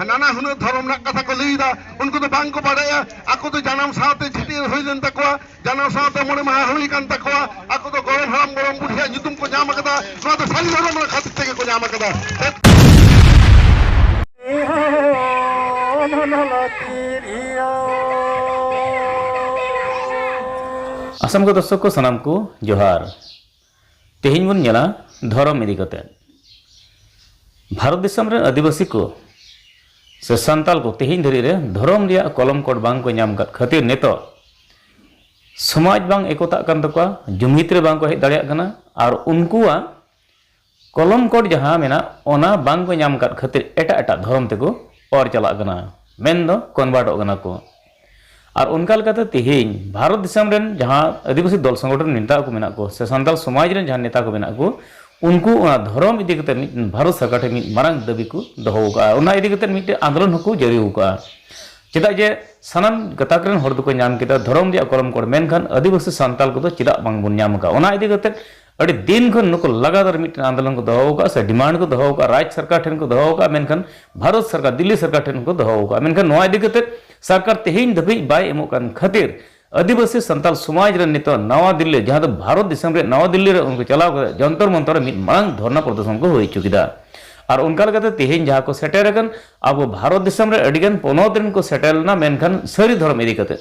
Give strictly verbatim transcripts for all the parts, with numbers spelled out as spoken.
ᱱᱟᱱᱟ ᱦᱩᱱᱟᱹᱨ ᱫᱷᱚᱨᱚᱢ ᱨᱮᱱᱟᱜ ᱠᱟᱛᱷᱟ ᱠᱚ ᱞᱟᱹᱭ ᱮᱫᱟ᱾ ᱩᱱᱠᱩ ᱫᱚ ᱵᱟᱝ ᱠᱚ ᱵᱟᱲᱟᱭᱟ, ᱟᱠᱚ ᱫᱚ ᱡᱟᱱᱟᱢ ᱥᱟᱶᱛᱮ ᱪᱷᱟᱹᱴᱭᱟᱹᱨ ᱦᱩᱭ ᱞᱮᱱ ᱛᱟᱠᱚᱣᱟ, ᱡᱟᱱᱟᱢ ᱥᱟᱶᱛᱮ ᱢᱚᱬᱮ ᱢᱟᱦᱟ ᱦᱩᱭ ᱠᱟᱱ ᱛᱟᱠᱚᱣᱟ, ᱟᱠᱚ ᱫᱚ ᱜᱚᱲᱚᱢ ᱦᱟᱲᱟᱢ ᱜᱚᱲᱚᱢ ᱵᱩᱰᱷᱤᱭᱟᱜ ᱧᱩᱛᱩᱢ ᱠᱚ ᱧᱟᱢ ᱟᱠᱟᱫᱟ᱾ ᱱᱚᱣᱟ ᱫᱚ ᱥᱟᱹᱨᱤ ᱫᱷᱚᱨᱚᱢ ᱨᱮᱱᱟᱜ ᱠᱷᱟᱹᱛᱤᱨ ᱛᱮᱜᱮ ᱠᱚ ᱧᱟᱢ ᱟᱠᱟᱫᱟ᱾ ᱟᱥᱟᱢ ᱠᱚ ᱫᱚᱨᱥᱚᱠ ᱠᱚ ᱥᱟᱱᱟᱢ ᱠᱚ ᱡᱚᱦᱟᱨ᱾ ᱛᱮᱦᱮᱧ ᱵᱚᱱ ᱧᱮᱞᱟ ᱫᱷᱚᱨᱚᱢ ᱤᱫᱤ ᱠᱟᱛᱮ᱾ ᱵᱷᱟᱨᱚᱛ ᱫᱤᱥᱚᱢ ᱨᱮᱱ ᱟᱹᱫᱤᱵᱟᱹᱥᱤ ᱠᱚ ᱥᱮ ᱥᱟᱱᱛᱟᱞ ᱠᱚ ᱛᱮᱦᱮᱧ ᱫᱷᱟᱹᱨᱤᱡ ᱨᱮ ᱫᱷᱚᱨᱚᱢ ᱨᱮᱭᱟᱜ ᱠᱚᱞᱚᱢ ᱠᱳᱰ ᱵᱟᱝ ᱠᱚ ᱧᱟᱢ ᱟᱠᱟᱫ ᱠᱷᱟᱹᱛᱤᱨ ᱱᱤᱛᱚᱜ ᱥᱚᱢᱟᱡᱽ ᱵᱟᱝ ᱮᱠᱚᱛᱟᱜ ᱠᱟᱱ ᱛᱟᱠᱚᱣᱟ, ᱡᱩᱢᱤᱫ ᱨᱮ ᱵᱟᱝ ᱠᱚ ᱦᱮᱡ ᱫᱟᱲᱮᱭᱟᱜ ᱠᱟᱱᱟ᱾ ᱟᱨ ᱩᱱᱠᱩᱣᱟᱜ ᱠᱚᱞᱚᱢ ᱠᱳᱰ ᱡᱟᱦᱟᱸ ᱢᱮᱱᱟᱜ, ᱚᱱᱟ ᱵᱟᱝ ᱠᱚ ᱧᱟᱢ ᱟᱠᱟᱫ ᱠᱷᱟᱹᱛᱤᱨ ᱮᱴᱟᱜ ᱮᱴᱟᱜ ᱫᱷᱚᱨᱚᱢ ᱛᱮᱠᱚ ᱚᱨ ᱪᱟᱞᱟᱜ ᱠᱟᱱᱟ, ᱢᱮᱱᱫᱚ ᱠᱚᱱᱵᱷᱟᱨᱴᱚᱜ ᱠᱟᱱᱟ ᱠᱚ᱾ ᱟᱨ ᱚᱱᱠᱟ ᱞᱮᱠᱟᱛᱮ ᱛᱮᱦᱮᱧ ᱵᱷᱟᱨᱚᱛ ᱫᱤᱥᱚᱢ ᱨᱮᱱ ᱡᱟᱦᱟᱸ ᱟᱹᱫᱤᱵᱟᱹᱥᱤ ᱫᱚᱞ ᱥᱚᱝᱜᱚᱴᱷᱚᱱ ᱱᱮᱛᱟ ᱠᱚ ᱢᱮᱱᱟᱜ ᱠᱚ ᱥᱮ ᱥᱟᱱᱛᱟᱲ ᱥᱚᱢᱟᱡᱽ ᱨᱮᱱ ᱡᱟᱦᱟᱸ ᱱᱮᱛᱟ ᱠᱚ ᱢᱮᱱᱟᱜ ᱠᱚ, ᱩᱱᱠᱩ ᱚᱱᱟ ᱫᱷᱚᱨᱚᱢ ᱤᱫᱤ ᱠᱟᱛᱮ ᱢᱤᱫ ᱵᱷᱟᱨᱚᱛ ᱥᱚᱨᱠᱟᱨ ᱴᱷᱮᱱ ᱢᱤᱫ ᱢᱟᱨᱟᱝ ᱫᱟᱹᱵᱤ ᱠᱚ ᱫᱚᱦᱚ ᱟᱠᱟᱫᱼᱟ᱾ ᱚᱱᱟ ᱤᱫᱤ ᱠᱟᱛᱮ ᱢᱤᱫᱴᱮᱱ ᱟᱱᱫᱳᱞᱚᱱ ᱦᱚᱸᱠᱚ ᱡᱟᱹᱨᱤ ᱟᱠᱟᱫᱼᱟ᱾ ᱪᱮᱫᱟᱜ ᱡᱮ ᱥᱟᱱᱟᱢ ᱜᱟᱛᱟᱠ ᱨᱮᱱ ᱦᱚᱲ ᱫᱚᱠᱚ ᱧᱟᱢ ᱠᱮᱫᱟ ᱫᱷᱚᱨᱚᱢ ᱨᱮᱭᱟᱜ ᱠᱚᱞᱚᱢ ᱠᱳᱰ, ᱢᱮᱱᱠᱷᱟᱱ ᱟᱹᱫᱤᱵᱟᱹᱥᱤ ᱥᱟᱱᱛᱟᱲ ᱠᱚᱫᱚ ᱪᱮᱫᱟᱜ ᱵᱟᱝᱵᱚᱱ ᱧᱟᱢ ᱟᱠᱟᱫ? ᱚᱱᱟ ᱤᱫᱤ ᱠᱟᱛᱮ ᱟᱹᱰᱤ ᱫᱤᱱ ᱠᱷᱚᱱ ᱱᱩᱠᱩ ᱞᱟᱜᱟᱛᱟᱨ ᱢᱤᱫᱴᱮᱱ ᱟᱱᱫᱳᱞᱚᱱ ᱠᱚ ᱫᱚᱦᱚ ᱟᱠᱟᱫᱼᱟ ᱥᱮ ᱰᱤᱢᱟᱱᱰ ᱠᱚ ᱫᱚᱦᱚ ᱟᱠᱟᱫᱼᱟ, ᱨᱟᱡᱽ ᱥᱚᱨᱠᱟᱨ ᱴᱷᱮᱱ ᱠᱚ ᱫᱚᱦᱚ ᱟᱠᱟᱫᱼᱟ, ᱢᱮᱱᱠᱷᱟᱱ ᱵᱷᱟᱨᱚᱛ ᱥᱚᱨᱠᱟᱨ, ᱫᱤᱞᱞᱤ ᱥᱚᱨᱠᱟᱨ ᱴᱷᱮᱱ ᱠᱚ ᱫᱚᱦᱚ ᱟᱠᱟᱫᱼᱟ᱾ ᱢᱮᱱᱠᱷᱟᱱ ᱱᱚᱣᱟ ᱤᱫᱤ ᱠᱟᱛᱮ ᱥᱚᱨᱠᱟᱨ ᱛᱮᱦᱮᱧ ᱫᱷᱟᱹᱵᱤᱡ ᱵᱟᱭ ᱮᱢᱚᱜ ᱠᱟᱱ ᱠᱷᱟᱹᱛᱤᱨ ᱟᱹᱫᱤᱵᱟᱹᱥᱤ ᱥᱟᱱᱛᱟᱲ ᱥᱚᱢᱟᱡᱽ ᱨᱮᱱ ᱱᱤᱛᱚᱜ ᱱᱟᱣᱟ ᱫᱤᱞᱞᱤ, ᱡᱟᱦᱟᱸ ᱫᱚ ᱵᱷᱟᱨᱚᱛ ᱫᱤᱥᱚᱢ ᱨᱮᱭᱟᱜ ᱱᱟᱣᱟ ᱫᱤᱞᱞᱤ ᱨᱮ ᱩᱱᱠᱩ ᱪᱟᱞᱟᱣ ᱠᱟᱛᱮ ᱡᱚᱱᱛᱚᱨ ᱢᱚᱱᱛᱚᱨ ᱨᱮ ᱢᱤᱫ ᱢᱟᱨᱟᱝ ᱫᱷᱚᱨᱱᱟ ᱯᱨᱚᱫᱚᱨᱥᱚᱱ ᱠᱚ ᱦᱩᱭ ᱦᱚᱪᱚ ᱠᱮᱫᱟ᱾ ᱟᱨ ᱚᱱᱠᱟ ᱞᱮᱠᱟᱛᱮ ᱛᱮᱦᱮᱧ ᱡᱟᱦᱟᱸ ᱠᱚ ᱥᱮᱴᱮᱨ ᱟᱠᱟᱱ, ᱟᱵᱚ ᱵᱷᱟᱨᱚᱛ ᱫᱤᱥᱚᱢ ᱨᱮ ᱟᱹᱰᱤᱜᱟᱱ ᱯᱚᱱᱚᱛ ᱨᱮᱱ ᱠᱚ ᱥᱮᱴᱮᱨ ᱞᱮᱱᱟ, ᱢᱮᱱᱠᱷᱟᱱ ᱥᱟᱹᱨᱤ ᱫᱷᱚᱨᱚᱢ ᱤᱫᱤ ᱠᱟᱛᱮ,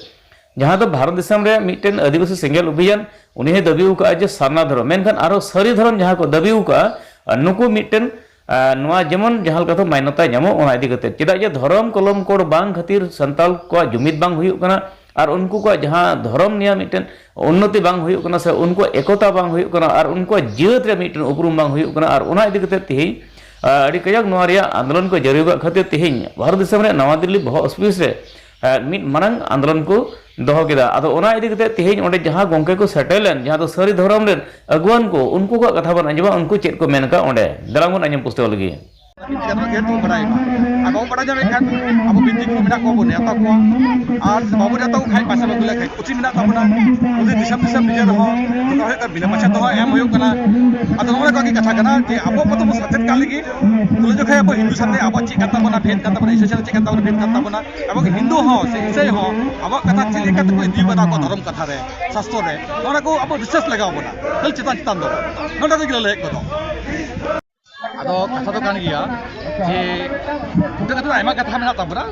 ᱡᱟᱦᱟᱸ ᱫᱚ ᱵᱷᱟᱨᱚᱛ ᱫᱤᱥᱚᱢ ᱨᱮ ᱢᱤᱫᱴᱮᱱ ᱟᱹᱫᱤᱵᱟᱹᱥᱤ ᱥᱮᱸᱜᱮᱞ ᱚᱵᱷᱤᱭᱟᱱ, ᱩᱱᱤ ᱦᱚᱸᱭ ᱫᱟᱹᱵᱤ ᱟᱠᱟᱫᱼᱟ ᱡᱮ ᱥᱟᱨᱱᱟ ᱫᱷᱚᱨᱚᱢ, ᱢᱮᱱᱠᱷᱟᱱ ᱟᱨᱦᱚᱸ ᱥᱟᱹᱨᱤ ᱫᱷᱚᱨᱚᱢ ᱡᱟᱦᱟᱸ ᱠᱚ ᱫᱟᱹᱵᱤ ᱟᱠᱟᱫᱼᱟ, ᱟᱨ ᱱᱩᱠᱩ ᱢᱤᱫᱴᱮᱱ, ᱟᱨ ᱱᱚᱣᱟ ᱡᱮᱢᱚᱱ ᱡᱟᱦᱟᱸ ᱞᱮᱠᱟᱛᱮ ᱢᱟᱱᱱᱚᱛᱟ ᱧᱟᱢᱚᱜ, ᱚᱱᱟ ᱤᱫᱤ ᱠᱟᱛᱮ᱾ ᱪᱮᱫᱟᱜ ᱡᱮ ᱫᱷᱚᱨᱚᱢ ᱠᱚᱞᱚᱢ ᱠᱳᱰ ᱵᱟᱝ ᱠᱷᱟᱹᱛᱤᱨ ᱥᱟᱱᱛᱟᱲ ᱠᱚᱣᱟᱜ ᱡᱩᱢᱤᱫ ᱵᱟᱝ ᱦᱩᱭᱩᱜ ᱠᱟᱱᱟ, ᱟᱨ ᱩᱱᱠᱩ ᱠᱚᱣᱟᱜ ᱡᱟᱦᱟᱸ ᱫᱷᱚᱨᱚᱢ ᱱᱤᱭᱟᱹ ᱢᱤᱫᱴᱮᱱ ᱩᱱᱱᱚᱛᱤ ᱵᱟᱝ ᱦᱩᱭᱩᱜ ᱠᱟᱱᱟ ᱥᱮ ᱩᱱᱠᱩᱣᱟᱜ ᱮᱠᱚᱛᱟ ᱵᱟᱝ ᱦᱩᱭᱩᱜ ᱠᱟᱱᱟ, ᱟᱨ ᱩᱱᱠᱩᱣᱟᱜ ᱡᱟᱹᱛ ᱨᱮ ᱢᱤᱫᱴᱮᱱ ᱩᱯᱨᱩᱢ ᱵᱟᱝ ᱦᱩᱭᱩᱜ ᱠᱟᱱᱟ, ᱟᱨ ᱚᱱᱟ ᱤᱫᱤ ᱠᱟᱛᱮ ᱛᱮᱦᱮᱧ, ᱟᱨ ᱟᱹᱰᱤ ᱠᱟᱡᱟᱠ ᱱᱚᱣᱟ ᱨᱮᱭᱟᱜ ᱟᱱᱫᱳᱞᱚᱱ ᱠᱚ ᱡᱟᱹᱨᱤ ᱟᱠᱟᱫ ᱠᱷᱟᱹᱛᱤᱨ ᱛᱮᱦᱮᱧ ᱵᱷᱟᱨᱚᱛ ᱫᱤᱥᱚᱢ ᱨᱮᱭᱟᱜ ᱱᱟᱣᱟ ᱫᱤᱞᱞᱤ ᱵᱚᱦᱚᱜ ᱚᱯᱷᱤᱥ ᱨᱮ, ᱟᱨ ᱢᱤᱫ ᱢᱟᱨᱟᱝ ᱟᱱᱫᱳᱞᱚᱱ ᱠᱚ ᱫᱚᱦᱚ ᱠᱮᱫᱟ᱾ ᱟᱫᱚ ᱚᱱᱟ ᱤᱫᱤ ᱠᱟᱛᱮ ᱛᱮᱦᱮᱧ ᱚᱸᱰᱮ ᱡᱟᱦᱟᱸ ᱜᱚᱝᱠᱮ ᱠᱚ ᱥᱮᱴᱮᱨ ᱞᱮᱱ, ᱡᱟᱦᱟᱸ ᱫᱚ ᱥᱟᱹᱨᱤ ᱫᱷᱚᱨᱚᱢ ᱨᱮᱱ ᱟᱹᱜᱩᱣᱟᱹᱱ ᱠᱚ, ᱩᱱᱠᱩ ᱠᱚᱣᱟᱜ ᱠᱟᱛᱷᱟ ᱵᱚᱱ ᱟᱸᱡᱚᱢᱟ, ᱩᱱᱠᱩ ᱪᱮᱫ ᱠᱚ ᱢᱮᱱ ᱟᱠᱟᱫ ᱚᱸᱰᱮ᱾ ᱫᱮᱞᱟ ᱵᱚᱱ ᱟᱸᱡᱚᱢ ᱯᱩᱥᱴᱟᱹᱣ ᱞᱮᱜᱮ᱾ ᱡᱟᱦᱟᱸ ᱜᱮ ᱛᱚ ᱵᱟᱲᱟᱭ ᱢᱟ᱾ ᱟᱨ ᱵᱟᱵᱚ ᱵᱟᱲᱟᱭ ᱧᱟᱢᱮᱫ ᱠᱷᱟᱱ ᱟᱵᱚ ᱵᱤᱱᱛᱤ ᱜᱩᱨᱩ ᱢᱮᱱᱟᱜ ᱠᱚᱣᱟ, ᱵᱚᱱ ᱱᱮᱣᱛᱟ ᱠᱚᱣᱟ᱾ ᱟᱨ ᱵᱟᱵᱚ ᱱᱮᱣᱛᱟ ᱠᱚ ᱠᱷᱟᱱ ᱯᱟᱥᱮ ᱵᱟᱵᱚ ᱞᱟᱹᱭ ᱠᱷᱟᱱ ᱯᱩᱛᱷᱤ ᱢᱮᱱᱟᱜ ᱛᱟᱵᱚᱱᱟ, ᱯᱩᱛᱷᱤ ᱫᱤᱥᱚᱢ ᱫᱤᱥᱚᱢ ᱵᱤᱪᱟᱹᱨ ᱨᱮᱦᱚᱸ ᱡᱚᱛᱚ ᱦᱩᱭᱩᱜ ᱠᱟᱱᱟ, ᱵᱤᱱᱟᱹ ᱯᱚᱭᱥᱟ ᱛᱮᱦᱚᱸ ᱮᱢ ᱦᱩᱭᱩᱜ ᱠᱟᱱᱟ᱾ ᱟᱫᱚ ᱱᱚᱜᱼᱚ ᱱᱚᱣᱟ ᱠᱚᱜᱮ ᱠᱟᱛᱷᱟ ᱠᱟᱱᱟ ᱡᱮ ᱟᱵᱚ ᱠᱚᱫᱚ ᱵᱚ ᱥᱮᱪᱮᱫ ᱠᱟᱜ ᱞᱟᱹᱜᱤᱫ, ᱛᱩᱞᱟᱹ ᱡᱚᱠᱷᱟᱭ ᱟᱵᱚ ᱦᱤᱱᱫᱩ ᱥᱟᱛᱮ ᱟᱵᱚᱣᱟᱜ ᱪᱮᱫ ᱠᱟᱱ ᱛᱟᱵᱚᱱᱟ, ᱵᱷᱮᱫ ᱠᱟᱱ ᱛᱟᱵᱚᱱᱟ, ᱤᱥᱟᱹᱭ ᱥᱟᱛᱮ ᱪᱮᱫ ᱠᱟᱱ ᱛᱟᱵᱚᱱᱟ, ᱵᱷᱮᱫ ᱠᱟᱱ ᱛᱟᱵᱚᱱᱟ, ᱮᱵᱚᱝ ᱦᱤᱱᱫᱩ ᱦᱚᱸ ᱥᱮ ᱤᱥᱟᱹᱭ ᱦᱚᱸ ᱟᱵᱚᱣᱟᱜ ᱠᱟᱛᱷᱟ ᱪᱮᱫ ᱞᱮᱠᱟ ᱛᱮᱠᱚ ᱤᱫᱤ ᱠᱟᱫᱟ ᱟᱠᱚ ᱫᱷᱚᱨᱚᱢ ᱠᱟᱛᱷᱟ ᱨᱮ, ᱥᱟᱥᱛᱚᱨ ᱨᱮ, ᱱᱚᱣᱟ ᱠᱚ ᱟᱵᱚ ᱨᱤᱥᱟᱨᱪ ᱞᱟᱜᱟᱣ ᱵᱚᱱᱟ᱾ ᱠᱷᱟᱹᱞᱤ ᱪᱮᱛᱟᱱ ᱪᱮᱛᱟᱱ ᱫᱚ ᱵᱟᱝ, ᱱᱚᱰᱮ ᱫᱚ ᱞᱟᱹᱭᱮᱫ ᱠᱚᱫᱚ᱾ ᱟᱫᱚ ᱠᱟᱛᱷᱟ ᱫᱚ ᱠᱟᱱ ᱜᱮᱭᱟ ᱡᱮ ᱵᱩᱴᱟᱹ ᱠᱟᱛᱷᱟ ᱫᱚ ᱟᱭᱢᱟ ᱠᱟᱛᱷᱟ ᱢᱮᱱᱟᱜ ᱛᱟᱵᱚᱱᱟ᱾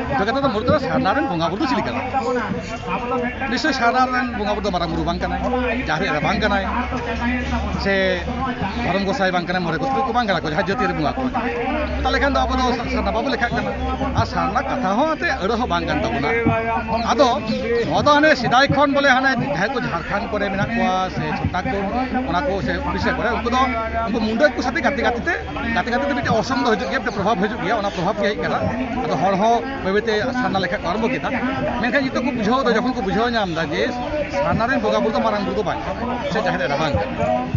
ᱵᱩᱴᱟᱹ ᱠᱟᱛᱷᱟ ᱫᱚ ᱢᱩᱲᱩᱫ ᱫᱚ ᱥᱟᱨᱱᱟ ᱨᱮᱱ ᱵᱚᱸᱜᱟ ᱵᱩᱨᱩ ᱫᱚ ᱪᱤᱞᱤ ᱠᱟᱱᱟ? ᱱᱤᱥᱪᱚᱭ ᱥᱟᱨᱱᱟ ᱨᱮᱱ ᱵᱚᱸᱜᱟ ᱵᱩᱨᱩ ᱫᱚ ᱢᱟᱨᱟᱝ ᱵᱩᱨᱩ ᱵᱟᱝ ᱠᱟᱱᱟᱭ, ᱡᱟᱦᱮᱨ ᱮᱨᱟ ᱵᱟᱝ ᱠᱟᱱᱟᱭ, ᱥᱮ ᱫᱷᱚᱨᱚᱢ ᱜᱚᱸᱥᱟᱭ ᱵᱟᱝ ᱠᱟᱱᱟᱭ, ᱢᱚᱬᱮ ᱠᱚ ᱛᱩᱨᱩᱭ ᱠᱚ ᱵᱟᱝ ᱠᱟᱱᱟ ᱠᱚ, ᱡᱟᱦᱟᱸ ᱡᱟᱹᱛᱤ ᱨᱮ ᱵᱚᱸᱜᱟ ᱠᱚ᱾ ᱛᱟᱦᱚᱞᱮ ᱠᱷᱟᱱ ᱫᱚ ᱟᱵᱚ ᱫᱚ ᱥᱟᱨᱱᱟ ᱵᱟᱵᱚ ᱞᱮᱠᱷᱟᱜ ᱠᱟᱱᱟ᱾ ᱟᱨ ᱥᱟᱨᱱᱟ ᱠᱟᱛᱷᱟ ᱦᱚᱸ ᱮᱱᱛᱮᱫ ᱟᱹᱲᱟᱹ ᱦᱚᱸ ᱵᱟᱝ ᱠᱟᱱ ᱛᱟᱵᱚᱱᱟ᱾ ᱟᱫᱚ ᱱᱚᱣᱟ ᱫᱚ ᱦᱟᱱᱮ ᱥᱮᱫᱟᱭ ᱠᱷᱚᱱ ᱵᱚᱞᱮ ᱦᱟᱱᱮ ᱡᱟᱦᱟᱸᱭ ᱠᱚ ᱡᱷᱟᱲᱠᱷᱚᱸᱰ ᱠᱚᱨᱮ ᱢᱮᱱᱟᱜ ᱠᱚᱣᱟ ᱥᱮ ᱪᱷᱚᱴᱴᱟᱠ ᱠᱚ, ᱚᱱᱟ ᱠᱚ ᱥᱮ ᱩᱲᱤᱥᱥᱟ ᱠᱚᱨᱮ, ᱩᱱᱠᱩ ᱫᱚ ᱩᱱᱠᱩ ᱢᱩᱱᱰᱟᱹ ᱠᱚ ᱥᱟᱛᱮ ᱜᱟᱛᱮ ᱜᱟᱛᱮ ᱛᱮ, ᱜᱟᱛᱮ ᱜᱟᱛᱮ ᱛᱮ ᱢᱤᱫᱴᱮᱱ ᱚᱨᱥᱚᱝ ᱫᱚ ᱦᱤᱡᱩᱜ ᱜᱮᱭᱟ, ᱢᱤᱫᱴᱮᱱ ᱯᱨᱚᱵᱷᱟᱵᱽ ᱦᱤᱡᱩᱜ ᱜᱮᱭᱟ᱾ ᱚᱱᱟ ᱯᱨᱚᱵᱷᱟᱵᱽ ᱜᱮ ᱦᱮᱡ ᱠᱟᱱᱟ᱾ ᱟᱫᱚ ᱦᱚᱲ ᱦᱚᱸ ᱵᱟᱹᱭ ᱵᱟᱹᱭ ᱛᱮ ᱥᱟᱨᱱᱟ ᱞᱮᱠᱷᱟ ᱠᱚ ᱟᱨᱟᱢᱵᱷᱚ ᱠᱮᱫᱟ᱾ ᱢᱮᱱᱠᱷᱟᱱ ᱱᱤᱛᱚᱜ ᱠᱚ ᱵᱩᱡᱷᱟᱹᱣ ᱮᱫᱟ, ᱡᱚᱠᱷᱚᱱ ᱠᱚ ᱵᱩᱡᱷᱟᱹᱣ ᱧᱟᱢ ᱮᱫᱟ ᱡᱮ ᱥᱟᱨᱱᱟ ᱨᱮᱱ ᱵᱚᱸᱜᱟ ᱵᱩᱨᱩ ᱫᱚ ᱢᱟᱨᱟᱝ ᱵᱩᱨᱩ ᱫᱚ ᱵᱟᱝ ᱠᱟᱱᱟ, ᱥᱮ ᱡᱟᱦᱮᱨ ᱮᱨᱟ ᱵᱟᱝ ᱠᱟᱱᱟ,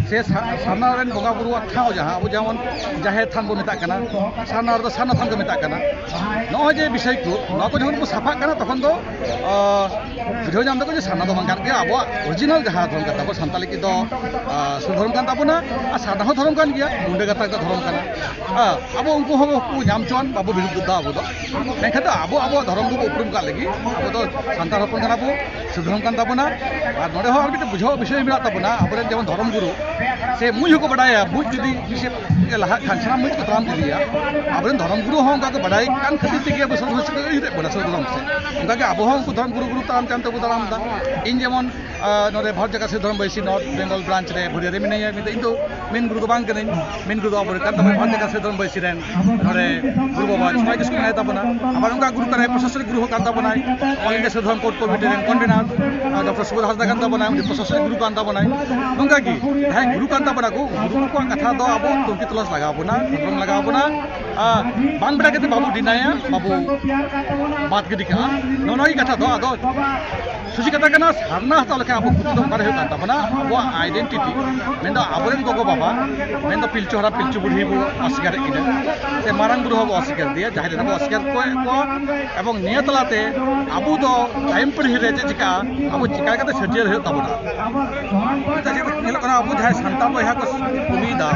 ᱥᱮ ᱥᱟ-, ᱥᱟᱨᱱᱟ ᱨᱮᱱ ᱵᱚᱸᱜᱟ ᱵᱩᱨᱩᱣᱟᱜ ᱴᱷᱟᱶ ᱡᱟᱦᱟᱸ ᱟᱵᱚ ᱡᱮᱢᱚᱱ ᱡᱟᱦᱮᱨ ᱛᱷᱟᱱ ᱵᱚᱱ ᱢᱮᱛᱟᱜ ᱠᱟᱱᱟ, ᱥᱟᱨᱱᱟ ᱨᱮᱫᱚ ᱥᱟᱨᱱᱟ ᱛᱷᱟᱱ ᱠᱚ ᱢᱮᱛᱟᱜ ᱠᱟᱱᱟ᱾ ᱱᱚᱜᱼᱚᱭ ᱡᱮ ᱵᱤᱥᱚᱭ ᱠᱚ, ᱱᱚᱣᱟ ᱠᱚ ᱡᱚᱠᱷᱚᱱ ᱠᱚ ᱥᱟᱯᱷᱟᱜ ᱠᱟᱱᱟ, ᱛᱚᱠᱷᱚᱱ ᱫᱚ, ᱟᱸ, ᱵᱩᱡᱷᱟᱹᱣ ᱧᱟᱢ ᱫᱟᱠᱚ ᱡᱮ ᱥᱟᱨᱱᱟ ᱫᱚ ᱵᱟᱝ ᱠᱟᱱ ᱜᱮᱭᱟ, ᱟᱵᱚᱣᱟᱜ ᱚᱨᱤᱡᱤᱱᱟᱞ ᱡᱟᱦᱟᱸ ᱫᱷᱚᱨᱚᱢ ᱠᱟᱱ ᱛᱟᱵᱚᱱᱟ, ᱥᱟᱱᱛᱟᱲ ᱞᱟᱹᱜᱤᱫ ᱫᱚ, ᱟᱸ, ᱥᱩᱨ ᱫᱷᱚᱨᱚᱢ ᱠᱟᱱ ᱛᱟᱵᱚᱱᱟ, ᱟᱨ ᱥᱟᱨᱱᱟ ᱦᱚᱸ ᱫᱷᱚᱨᱚᱢ ᱠᱟᱱ ᱜᱮᱭᱟ, ᱢᱩᱱᱰᱟᱹ ᱜᱟᱛᱟᱠ ᱫᱚ ᱫᱷᱚᱨᱚᱢ ᱠᱟᱱᱟ᱾ ᱟᱸ, ᱟᱵᱚ ᱩᱱᱠᱩ ᱦᱚᱸ ᱠᱚ ᱧᱟᱢ ᱦᱚᱪᱚᱣᱟᱱ, ᱵᱟᱵᱚ ᱵᱤᱨᱳᱫᱷ ᱫᱟ ᱟᱵᱚ ᱫᱚ᱾ ᱢᱮᱱᱠᱷᱟᱱ ᱫᱚ ᱟᱵᱚ ᱟᱵᱚᱣᱟᱜ ᱫᱷᱚᱨᱚᱢ ᱫᱚᱵᱚ ᱩᱯᱨᱩᱢ ᱠᱟᱜ ᱞᱟᱹᱜᱤᱫ, ᱟᱵᱚ ᱫᱚ ᱥᱟᱱᱛᱟᱲ ᱦᱚᱯᱚᱱ ᱠᱟᱱᱟ ᱵᱚ, ᱥᱩᱨ ᱫᱷᱚᱨᱚᱢ ᱠᱟᱱ ᱛᱟᱵᱚᱱᱟ᱾ ᱟᱨ ᱱᱚᱰᱮ ᱦᱚᱸ ᱟᱨ ᱢᱤᱫᱴᱮᱱ ᱵᱩᱡᱷᱟᱹᱣ ᱵᱤᱥᱚᱭ ᱢᱮᱱᱟᱜ ᱛᱟᱵᱚᱱᱟ, ᱟᱵᱚᱨᱮᱱ ᱡᱮᱢᱚᱱ ᱫᱷᱚᱨᱚᱢ ᱜᱩᱨᱩ ᱥᱮ ᱢᱩᱸᱡ ᱦᱚᱸᱠᱚ ᱵᱟᱰᱟᱭᱟ, ᱢᱩᱸᱡ ᱡᱩᱫᱤ ᱢᱤᱫ ᱥᱮᱫ ᱞᱟᱦᱟᱜ ᱠᱷᱟᱱ ᱥᱟᱱᱟᱢ ᱢᱩᱸᱡ ᱠᱚ ᱛᱟᱲᱟᱢ ᱤᱫᱤᱭᱟ᱾ ᱟᱵᱚᱨᱮᱱ ᱫᱷᱚᱨᱚᱢ ᱜᱩᱨᱩ ᱦᱚᱸ ᱚᱱᱠᱟ ᱠᱚ ᱵᱟᱰᱟᱭ ᱠᱟᱱ ᱠᱷᱟᱹᱛᱤᱨ ᱛᱮᱜᱮ ᱟᱵᱚ ᱥᱟᱹᱫᱷᱩ ᱥᱟᱹᱫᱷᱩ ᱤᱫᱤᱭᱮᱫ ᱵᱚᱱᱟ ᱥᱟᱹᱫᱷᱩ ᱫᱷᱚᱨᱚᱢ ᱥᱮᱫ᱾ ᱚᱱᱠᱟᱜᱮ ᱟᱵᱚ ᱦᱚᱸ ᱩᱱᱠᱩ ᱫᱷᱚᱨᱚᱢ ᱜᱩᱨᱩ ᱜᱩᱨᱩ ᱛᱟᱲᱟᱢ ᱛᱟᱲᱟᱢ ᱛᱮᱵᱚ ᱛᱟᱲᱟᱢ ᱮᱫᱟ᱾ ᱤᱧ ᱡᱮᱢᱚᱱ, ᱟᱸ, ᱱᱚᱰᱮ ᱵᱷᱟᱨᱚᱛ ᱡᱟᱠᱟᱛ ᱥᱟᱹᱫᱷᱩ ᱫᱷᱚᱨᱚᱢ ᱵᱟᱹᱭᱥᱤ ᱱᱚᱨᱛᱷ ᱵᱮᱝᱜᱚᱞ ᱵᱨᱟᱧᱪ ᱨᱮ ᱵᱷᱩᱨᱤᱭᱟ ᱨᱮ ᱢᱤᱱᱟᱹᱧᱟ, ᱢᱮᱱᱛᱮ ᱤᱧ ᱫᱚ ᱢᱮᱱ ᱜᱩᱨᱩ ᱫᱚ ᱵᱟᱝ ᱠᱟᱹᱱᱟᱹᱧ᱾ ᱢᱮᱱ ᱜᱩᱨᱩ ᱫᱚ ᱟᱵᱚᱨᱮᱱ ᱠᱟᱱ ᱛᱟᱵᱚᱱᱟ ᱵᱷᱟᱨᱚᱛ ᱡᱟᱠᱟᱛ ᱥᱟᱹᱫᱷᱩ ᱫᱷᱚᱨᱚᱢ ᱵᱟᱹᱭᱥᱤ ᱨᱮᱱ ᱱᱚᱰᱮ ᱜᱩᱨᱩ ᱵᱟᱵᱟ ᱥᱚᱢᱟᱡᱽ ᱥᱠᱩᱞ ᱢᱮᱱᱟᱭ ᱛᱟᱵᱚᱱᱟ᱾ ᱟᱵᱟᱨ ᱚᱱᱠᱟ ᱜᱩᱨᱩ ᱠᱟᱱᱟᱭ, ᱯᱨᱚᱥᱟᱥᱚᱱᱤᱠ ᱜᱩᱨᱩ ᱦᱚᱸ ᱠᱟᱱ ᱛᱟᱵᱚᱱᱟᱭ, ᱚᱞ ᱤᱱᱰᱤᱭᱟ ᱥᱟᱹᱫᱷᱩ ᱫᱷᱚᱨᱚᱢ ᱠᱳᱨᱴ ᱠᱚᱢᱤᱴᱤ ᱨᱮᱱ ᱠᱚᱱᱵᱷᱮᱱᱟᱨ, ᱟᱸ, ᱰᱚᱠᱴᱚᱨ ᱥᱩᱵᱳᱫᱷ ᱦᱟᱸᱥᱫᱟ ᱠᱟᱱ ᱛᱟᱵᱚᱱᱟᱭ, ᱩᱱᱤ ᱯᱨᱚᱥᱟᱥᱚᱱᱤᱠ ᱜᱩᱨᱩ ᱠᱟᱱ ᱛᱟᱵᱚᱱᱟᱭ᱾ ᱱᱚᱝᱠᱟ ᱜᱮ ᱡᱟᱦᱟᱸᱭ ᱜᱩᱨᱩ ᱠᱟᱱ ᱛᱟᱵᱚᱱᱟ ᱠᱚ, ᱜᱩᱨᱩ ᱠᱚᱣᱟᱜ ᱠᱟᱛᱷᱟ ᱫᱚ ᱟᱵᱚ ᱛᱩᱱᱠᱷᱤ ᱛᱚᱞᱟᱥ ᱞᱟᱜᱟᱣ ᱵᱚᱱᱟ, ᱠᱷᱚᱸᱫᱽᱨᱚᱝ ᱞᱟᱜᱟᱣ ᱵᱚᱱᱟ᱾ ᱟᱨ ᱵᱟᱝ ᱵᱟᱰᱟᱭ ᱠᱟᱛᱮ ᱵᱟᱵᱚ ᱰᱤᱱᱟᱭᱟ, ᱵᱟᱵᱚ ᱵᱟᱫ ᱜᱤᱰᱤ ᱠᱟᱜᱼᱟ᱾ ᱱᱚᱜᱼᱚ ᱱᱚᱣᱟ ᱜᱮ ᱠᱟᱛᱷᱟ ᱫᱚ᱾ ᱟᱫᱚ ᱥᱚᱡᱷᱮ ᱠᱟᱛᱷᱟ ᱠᱟᱱᱟ, ᱥᱟᱨᱱᱟ ᱦᱟᱛᱟᱣ ᱞᱮᱠᱷᱟᱱ ᱟᱵᱚ ᱠᱷᱚᱛᱤ ᱫᱚ ᱚᱠᱟᱨᱮ ᱦᱩᱭᱩᱜ ᱠᱟᱱ ᱛᱟᱵᱚᱱᱟ? ᱟᱵᱚᱣᱟᱜ identity, ᱢᱮᱱᱫᱚ ᱟᱵᱚᱨᱮᱱ ᱜᱚᱜᱚ ᱵᱟᱵᱟ, ᱢᱮᱱᱫᱚ ᱯᱤᱞᱪᱩ ᱦᱟᱲᱟᱢ ᱯᱤᱞᱪᱩ ᱵᱩᱲᱦᱤ ᱵᱚ ᱚᱥᱤᱠᱟᱨᱮᱫ ᱠᱤᱱᱟ, ᱥᱮ ᱢᱟᱨᱟᱝ ᱵᱩᱨᱩ ᱦᱚᱸᱵᱚ ᱚᱥᱤᱠᱟᱨ ᱫᱮᱭᱟ, ᱡᱟᱦᱮᱨ ᱮᱨᱟ ᱵᱚ ᱚᱥᱤᱠᱟᱨ ᱠᱚ ᱮᱫ ᱠᱚᱣᱟ, ᱮᱵᱚᱝ ᱱᱤᱭᱟᱹ ᱛᱟᱞᱟᱛᱮ ᱟᱵᱚ ᱫᱚ ᱛᱟᱭᱚᱢ ᱯᱤᱲᱦᱤ ᱨᱮ ᱪᱮᱫ ᱪᱤᱠᱟᱹᱜᱼᱟ, ᱟᱵᱚ ᱪᱤᱠᱟ ᱠᱟᱛᱮ ᱪᱷᱟᱹᱴᱭᱟᱹᱨ ᱦᱩᱭᱩᱜ ᱛᱟᱵᱚᱱᱟ? ᱪᱮᱫᱟᱜ ᱡᱮ ᱧᱮᱞᱚᱜ ᱠᱟᱱᱟ, ᱟᱵᱚ ᱡᱟᱦᱟᱸᱭ ᱥᱟᱱᱛᱟᱲ ᱵᱚᱭᱦᱟ ᱠᱚ ᱠᱟᱹᱢᱤᱭᱮᱫᱟ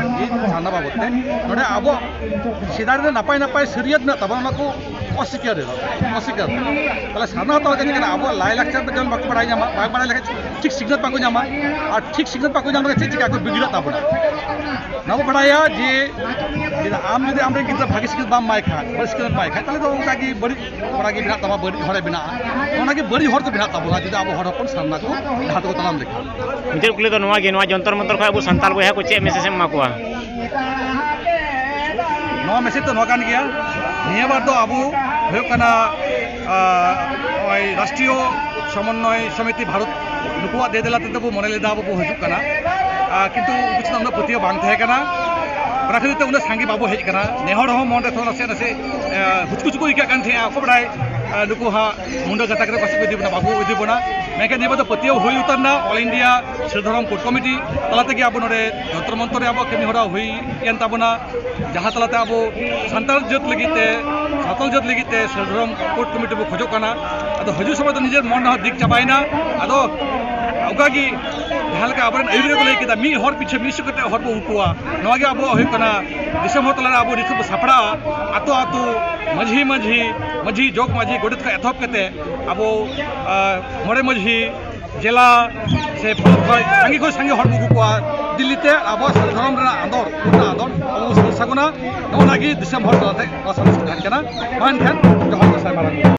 ᱥᱟᱨᱱᱟ ᱵᱟᱵᱚᱫ ᱛᱮ, ᱱᱚᱰᱮ ᱟᱵᱚ ᱥᱮᱫᱟᱭ ᱨᱮ ᱱᱟᱯᱟᱭ ᱱᱟᱯᱟᱭ ᱥᱟᱹᱨᱤᱭᱟᱹᱛ ᱢᱮᱱᱟᱜ ᱛᱟᱵᱚᱱᱟ, ᱚᱱᱟ ᱠᱚ ᱚᱥᱤᱠᱟᱨ ᱮᱫᱟ, ᱚᱥᱤᱠᱟᱨ ᱮᱫᱟ᱾ ᱛᱟᱦᱚᱞᱮ ᱥᱟᱨᱱᱟ ᱦᱟᱛᱟᱣ ᱞᱮᱠᱷᱟᱱ ᱪᱮᱫ ᱠᱟᱱᱟ? ᱟᱵᱚᱣᱟᱜ ᱞᱟᱭᱼᱞᱟᱠᱪᱟᱨ ᱫᱚ ᱡᱮᱢᱚᱱ ᱵᱟᱠᱚ ᱵᱟᱲᱟᱭ ᱧᱟᱢᱟ, ᱵᱟᱭ ᱵᱟᱲᱟᱭ ᱞᱮᱠᱷᱟᱱ ᱴᱷᱤᱠ ᱥᱤᱠᱷᱱᱟᱹᱛ ᱵᱟᱠᱚ ᱧᱟᱢᱟ, ᱟᱨ ᱴᱷᱤᱠ ᱥᱤᱠᱷᱱᱟᱹᱛ ᱵᱟᱠᱚ ᱧᱟᱢ ᱞᱮᱠᱷᱟᱱ ᱪᱮᱫ ᱪᱤᱠᱟ ᱠᱚ ᱵᱤᱜᱽᱲᱟᱹᱜ ᱛᱟᱵᱚᱱᱟ? ᱚᱱᱟ ᱵᱚ ᱵᱟᱲᱟᱭᱟ ᱡᱮ, ᱡᱮ ᱟᱢ ᱡᱩᱫᱤ ᱟᱢᱨᱮᱱ ᱜᱤᱫᱽᱨᱟᱹ ᱵᱷᱟᱜᱮ ᱥᱤᱠᱷᱱᱟᱹᱛ ᱵᱟᱢ ᱮᱢᱟᱭ ᱠᱷᱟᱱ, ᱵᱟᱹᱲᱤᱡ ᱥᱤᱠᱷᱱᱟᱹᱛ ᱮᱢ ᱮᱢᱟᱭ ᱠᱷᱟᱱ, ᱛᱟᱦᱚᱞᱮ ᱫᱚ ᱚᱱᱠᱟ ᱜᱮ ᱵᱟᱹᱲᱤᱡ ᱠᱚᱲᱟ ᱜᱮ ᱵᱮᱱᱟᱜ ᱛᱟᱢᱟ, ᱵᱟᱹᱲᱤᱡ ᱦᱚᱲᱮ ᱵᱮᱱᱟᱜᱼᱟ᱾ ᱚᱱᱟ ᱜᱮ ᱵᱟᱹᱲᱤᱡ ᱦᱚᱲ ᱠᱚ ᱵᱮᱱᱟᱜ ᱛᱟᱵᱚᱱᱟ ᱡᱩᱫᱤ ᱟᱵᱚ ᱦᱚᱲ ᱦᱚᱯᱚᱱ ᱥᱟᱨᱱᱟ ᱠᱚ ᱰᱟᱦᱟᱨ ᱛᱮᱠᱚ ᱛᱟᱲᱟᱢ ᱞᱮᱠᱷᱟᱱ᱾ ᱢᱩᱪᱟᱹᱫ ᱠᱩᱠᱞᱤ ᱫᱚ ᱱᱚᱣᱟ ᱜᱮ, ᱱᱚᱣᱟ ᱡᱚᱱᱛᱚᱨ ᱢᱚᱱᱛᱚᱨ ᱠᱷᱚᱱ ᱟᱵᱚ ᱥᱟᱱᱛᱟᱲ ᱵᱚᱭᱦᱟ ᱠᱚ ᱪᱮᱫ message ᱮᱢ ᱮᱢᱟ ᱠᱚᱣᱟ? ᱱᱚᱣᱟ message ᱫᱚ ᱱᱚᱣᱟ ᱠᱟᱱ ᱜᱮᱭᱟ, ᱱᱤᱭᱟᱹ ᱵᱟᱨ ᱫᱚ ᱟᱵᱚ ᱦᱩᱭᱩᱜ ᱠᱟᱱᱟ, ᱟᱸ, ᱱᱚᱜᱼᱚᱭ ᱨᱟᱥᱴᱨᱤᱭᱚ ᱥᱚᱢᱚᱱᱱᱚᱭ ᱥᱚᱢᱤᱛᱤ ᱵᱷᱟᱨᱚᱛ, ᱱᱩᱠᱩᱣᱟᱜ ᱫᱮᱭᱟ ᱫᱮᱞᱟ ᱛᱮᱫᱚ ᱵᱚ ᱢᱚᱱᱮ ᱞᱮᱫᱟ ᱟᱵᱚ ᱵᱚ ᱦᱤᱡᱩᱜ ᱠᱟᱱᱟ, ᱟᱸ, ᱠᱤᱱᱛᱩ ᱩᱱᱠᱩ ᱪᱮᱛᱟᱱ ᱩᱱᱟᱹᱜ ᱯᱟᱹᱛᱭᱟᱹᱣ ᱵᱟᱝ ᱛᱟᱦᱮᱸ ᱠᱟᱱᱟ, ᱚᱱᱟ ᱠᱷᱟᱹᱛᱤᱨ ᱛᱮ ᱩᱱᱟᱹᱜ ᱥᱟᱸᱜᱮ ᱵᱟᱵᱚ ᱦᱮᱡ ᱠᱟᱱᱟ᱾ ᱱᱮ ᱦᱚᱲ ᱦᱚᱸ ᱢᱚᱱ ᱨᱮ ᱛᱷᱚᱲᱟ ᱱᱟᱥᱮ ᱱᱟᱥᱮ, ᱟᱸ, ᱦᱩᱪᱠᱩ ᱪᱩᱠᱩ ᱟᱹᱭᱠᱟᱹᱜ ᱠᱟᱱ ᱛᱟᱦᱮᱸᱜᱼᱟ, ᱚᱠᱚᱭ ᱵᱟᱲᱟᱭ, ᱟᱸ, ᱱᱩᱠᱩ ᱦᱟᱸᱜ ᱢᱩᱱᱰᱟᱹ ᱜᱟᱛᱟᱠ ᱨᱮ ᱯᱟᱥᱮᱡ ᱠᱚ ᱤᱫᱤ ᱵᱚᱱᱟ, ᱵᱟᱵᱚ ᱤᱫᱤ ᱵᱚᱱᱟ᱾ ᱢᱮᱱᱠᱷᱟᱱ ᱱᱤᱭᱟᱹ ᱵᱟᱨ ᱫᱚ ᱯᱟᱹᱛᱭᱟᱹᱣ ᱦᱩᱭ ᱩᱛᱟᱹᱨ ᱮᱱᱟ, All India ᱥᱤᱨᱫᱷᱚᱨᱚᱢ ᱠᱳᱰ ᱠᱚᱢᱤᱴᱤ ᱛᱟᱞᱟ ᱛᱮᱜᱮ ᱟᱵᱚ ᱱᱚᱰᱮ ᱡᱚᱱᱛᱚᱨ ᱢᱚᱱᱛᱚᱨ ᱨᱮ ᱟᱵᱚᱣᱟᱜ ᱠᱟᱹᱢᱤ ᱦᱚᱨᱟ ᱦᱩᱭᱮᱱ ᱛᱟᱵᱚᱱᱟ, ᱡᱟᱦᱟᱸ ᱛᱟᱞᱟᱛᱮ ᱟᱵᱚ ᱥᱟᱱᱛᱟᱲ ᱡᱟᱹᱛ ᱞᱟᱹᱜᱤᱫ ᱛᱮ, ᱥᱟᱱᱛᱟᱲ ᱡᱟᱹᱛ ᱞᱟᱹᱜᱤᱫ ᱛᱮ ᱥᱤᱨᱫᱷᱚᱨᱚᱢ ᱠᱳᱰ ᱠᱚᱢᱤᱴᱤ ᱵᱚ ᱠᱷᱚᱡᱚᱜ ᱠᱟᱱᱟ᱾ ᱟᱫᱚ ᱦᱤᱡᱩᱜ ᱥᱚᱢᱚᱭ ᱫᱚ ᱱᱤᱡᱮᱨ ᱢᱚᱱ ᱨᱮᱦᱚᱸ ᱫᱤᱠ ᱪᱟᱵᱟᱭᱮᱱᱟ᱾ ᱟᱫᱚ ᱚᱱᱠᱟ ᱜᱮ ᱡᱟᱦᱟᱸ ᱞᱮᱠᱟ ᱟᱵᱚᱨᱮᱱ ᱟᱹᱭᱩᱨᱤᱭᱟᱹ ᱠᱚ ᱞᱟᱹᱭ ᱠᱮᱫᱟ, ᱢᱤᱫ ᱦᱚᱲ ᱯᱤᱪᱷᱟᱹ ᱢᱤᱫ ᱥᱚ ᱠᱟᱛᱮ ᱦᱚᱲ ᱵᱚ ᱩᱱᱠᱩᱣᱟ, ᱱᱚᱣᱟ ᱜᱮ ᱟᱵᱚᱣᱟᱜ ᱦᱩᱭᱩᱜ ᱠᱟᱱᱟ ᱫᱤᱥᱚᱢ ᱦᱚᱲ ᱛᱟᱞᱟᱨᱮ ᱟᱵᱚ ᱱᱤᱛᱚᱜ ᱵᱚ ᱥᱟᱯᱲᱟᱜᱼᱟ᱾ ᱟᱛᱳ ᱟᱛᱳ, ᱢᱟᱹᱡᱷᱤ ᱢᱟᱹᱡᱷᱤ, ᱢᱟᱹᱡᱷᱤ ᱡᱚᱜᱽ ᱢᱟᱹᱡᱷᱤ ᱜᱚᱰᱮᱛ ᱠᱷᱚᱱ ᱮᱛᱚᱦᱚᱵ ᱠᱟᱛᱮ ᱟᱵᱚ, ᱟᱸ, ᱢᱚᱬᱮ ᱢᱟᱹᱡᱷᱤ, ᱡᱮᱞᱟ ᱥᱮ ᱯᱚᱱᱚᱛ ᱠᱷᱚᱱ ᱥᱟᱸᱜᱮ ᱠᱷᱚᱱ ᱥᱟᱸᱜᱮ ᱦᱚᱲ ᱵᱚ ᱟᱹᱜᱩ ᱠᱚᱣᱟ ᱫᱤᱞᱞᱤ ᱛᱮ᱾ ᱟᱵᱚᱣᱟᱜ ᱥᱟᱹᱨᱤ ᱫᱷᱚᱨᱚᱢ ᱨᱮᱱᱟᱜ ᱟᱸᱫᱳᱲ, ᱯᱩᱨᱱᱟ ᱟᱸᱫᱳᱲ ᱟᱵᱚ ᱵᱚ ᱥᱟᱹᱨᱤ ᱥᱟᱹᱜᱩᱱᱟ᱾ ᱱᱚᱜᱼᱚ ᱱᱚᱣᱟ ᱜᱮ ᱫᱤᱥᱚᱢ ᱦᱚᱲ ᱛᱟᱞᱟᱛᱮ ᱱᱚᱣᱟ ᱥᱟᱸᱫᱮᱥ ᱠᱚ ᱛᱟᱦᱮᱱ ᱠᱟᱱᱟ᱾ ᱢᱟ ᱮᱱᱠᱷᱟᱱ ᱡᱚᱦᱟᱨ ᱜᱚᱸᱥᱟᱭ ᱢᱟᱨᱟᱝ᱾